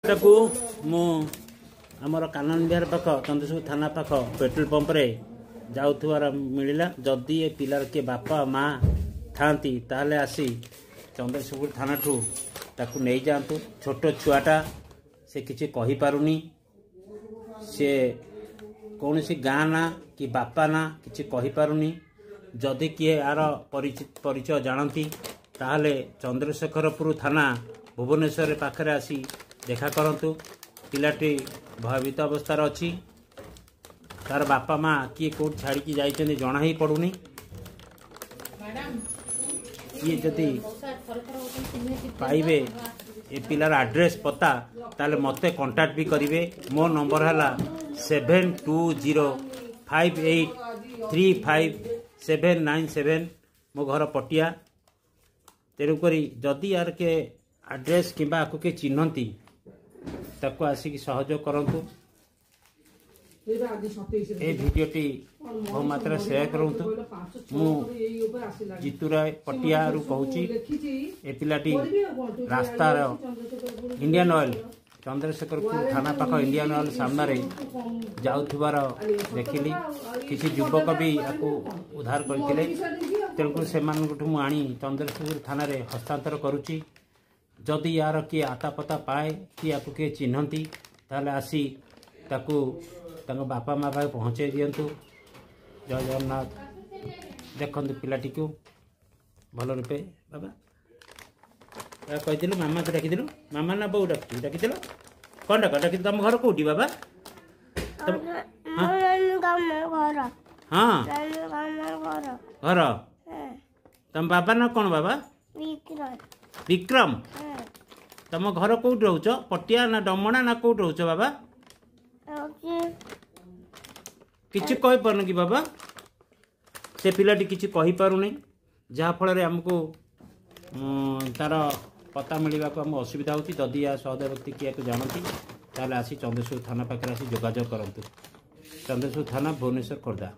ତାକୁ ମୁଁ ଆମର କାନନ ବିହାର ପାଖ ଚନ୍ଦ୍ରଶେଖର ଥାନା ପାଖ ପେଟ୍ରୋଲ ପମ୍ପରେ ଯାଉଥିବାର ମିଳିଲା। ଯଦି ଏ ପିଲାର କିଏ ବାପା ମା ଥାଆନ୍ତି, ତାହେଲେ ଆସି ଚନ୍ଦ୍ରଶେଖରପୁର ଥାନାଠୁ ତାକୁ ନେଇଯାଆନ୍ତୁ। ଛୋଟ ଛୁଆଟା, ସେ କିଛି କହିପାରୁନି। ସେ କୌଣସି ଗାଁ ନାଁ କି ବାପା ନାଁ କିଛି କହିପାରୁନି। ଯଦି କିଏ ଆର ପରିଚୟ ଜାଣନ୍ତି, ତାହେଲେ ଚନ୍ଦ୍ରଶେଖରପୁର ଥାନା ଭୁବନେଶ୍ୱର ପାଖରେ ଆସି ଦେଖା କରନ୍ତୁ। ପିଲାଟି ଭୟଭୀତ ଅବସ୍ଥାରେ ଅଛି। ତାର ବାପା ମା କିଏ କେଉଁଠି ଛାଡ଼ିକି ଯାଇଛନ୍ତି ଜଣା ହିଁ ପଡ଼ୁନି। କିଏ ଯଦି ପାଇବେ ଏ ପିଲାର ଆଡ୍ରେସ୍ ପତା, ତାହେଲେ ମୋତେ କଣ୍ଟାକ୍ଟ ବି କରିବେ। ମୋ ନମ୍ବର ହେଲା 7205835797। ମୋ ଘର ପଟିଆ। ତେଣୁକରି ଯଦି ୟାର କିଏ ଆଡ୍ରେସ୍ କିମ୍ବା ଆକୁ କିଏ ଚିହ୍ନନ୍ତି, ତାକୁ ଆସିକି ସହଯୋଗ କରନ୍ତୁ। ଏ ଭିଡ଼ିଓଟି ବହୁ ମାତ୍ରାରେ ସେୟାର କରନ୍ତୁ। ମୁଁ ଜିତୁ ରାୟ ପଟିଆରୁ କହୁଛି। ଏ ପିଲାଟି ରାସ୍ତାର ଇଣ୍ଡିଆନ୍ ଅଏଲ୍, ଚନ୍ଦ୍ରଶେଖରପୁର ଥାନା ପାଖ ଇଣ୍ଡିଆନ୍ ଅଏଲ୍ ସାମ୍ନାରେ ଯାଉଥିବାର ଦେଖିଲି। କିଛି ଯୁବକ ବି ଆକୁ ଉଦ୍ଧାର କରିଥିଲେ। ତେଣୁକରି ସେମାନଙ୍କଠୁ ମୁଁ ଆଣି ଚନ୍ଦ୍ରଶେଖରପୁର ଥାନାରେ ହସ୍ତାନ୍ତର କରୁଛି। ଯଦି ୟାର କିଏ ଆତାପତା ପାଏ କି ୟାକୁ କିଏ ଚିହ୍ନନ୍ତି, ତାହେଲେ ଆସି ତାକୁ ତାଙ୍କ ବାପା ମା ପାଖରେ ପହଞ୍ଚାଇ ଦିଅନ୍ତୁ। ଜୟ ଜଗନ୍ନାଥ। ଦେଖନ୍ତୁ ପିଲାଟିକୁ ଭଲ ରୂପେ। ବାବା କହିଥିଲୁ, ମାମାକୁ ଡାକିଥିଲୁ? ମାମା ନା ବୋଉ ଡାକୁଛୁ? ଡାକିଥିଲ କ'ଣ? ଡାକ ଡାକିଥିଲୁ। ତମ ଘର କୋଉଠି ବାବା? ହଁ, ଘର। ତମ ବାବା ନା କ'ଣ ବାବା? ବିକ୍ରମ। ତମ ଘର କୋଉଠି ରହୁଛ? ପଟିଆ ନା ଡମଣା ନା କୋଉଠି ରହୁଛ ବାବା? କିଛି କହିପାରୁନି କି ବାବା? ସେ ପିଲାଟି କିଛି କହିପାରୁନି, ଯାହାଫଳରେ ଆମକୁ ତାର ପତା ମିଳିବାକୁ ଆମକୁ ଅସୁବିଧା ହେଉଛି। ଯଦି ୟା ସହଦେବ ବ୍ୟକ୍ତି କିଏକୁ ଜାଣନ୍ତି, ତାହେଲେ ଆସି ଚନ୍ଦ୍ରଶେଖର ଥାନା ପାଖରେ ଆସି ଯୋଗାଯୋଗ କରନ୍ତୁ। ଚନ୍ଦ୍ରଶେଖର ଥାନା, ଭୁବନେଶ୍ୱର, ଖୋର୍ଦ୍ଧା।